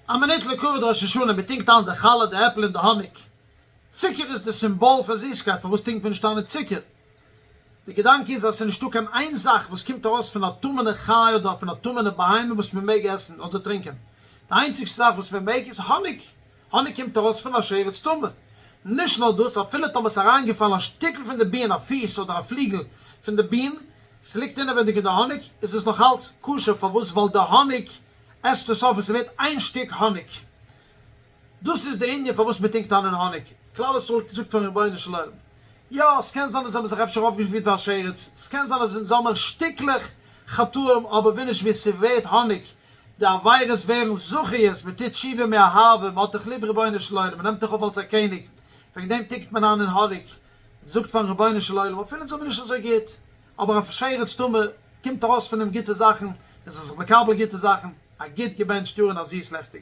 א מינוט לכבוד ראש השנה, מען טונקט איין די חלה, די עפל און די האניג. צוקער איז די סימבאל פאר זיסקייט, פארוואס טונקט מען נישט איין אין צוקער? די געדאנק איז אז ס'איז נישטא קיין איין זאך וואס קומט ארויס פון א טמא'נע חיה אדער פון א טמא'נע בהמה וואס מען מעג עסן אדער טרינקען. די איינציגסטע זאך וואס מען מעג איז האניג. האניג קומט ארויס פון א שרץ טמא. נישט נאר דאס, אפילו טאמער ס'איז אריינגעפאלן א שטיקל פון די בין, א פיס אדער א פליגל פון די בין, ס'ליגט אינעווענדיג אין די האניג, איז עס נאך אלץ כשר. פארוואס? ווייל די האניג עסט עס אויף און ס'ווערט איין שטיק האניג. דאס איז די ענין פארוואס מען טונקט איין אין האניג. כלל ישראל זאגט פארן רבונו של עולם, יא, ס'קען זיין אז זיי האבן זיך אפשר אויפגעפירט ווי א שרץ, ס'קען זיין אז אונז האמער שטיקלעך חטאים, אבער ווי נישט ווי ס'ווערט האניג, די עבירות ווערן זכיות, מען טוט תשובה מאהבה, מען האט דיך ליב רבונו של עולם, מען נעמט דיך אויף אלס א קעניג, וועגן דעם טונקט מען איין אין האניג, זאגט פארן רבונו של עולם, אפילו אונז האמער נישט אזוי גוט, אבער א שרץ טמא קומט ארויס פון אים גוטע זאכן, און זיי זיך מקבל גוטע זאכן, א גוט געבענטשט יאר און א זיס לעכטיג.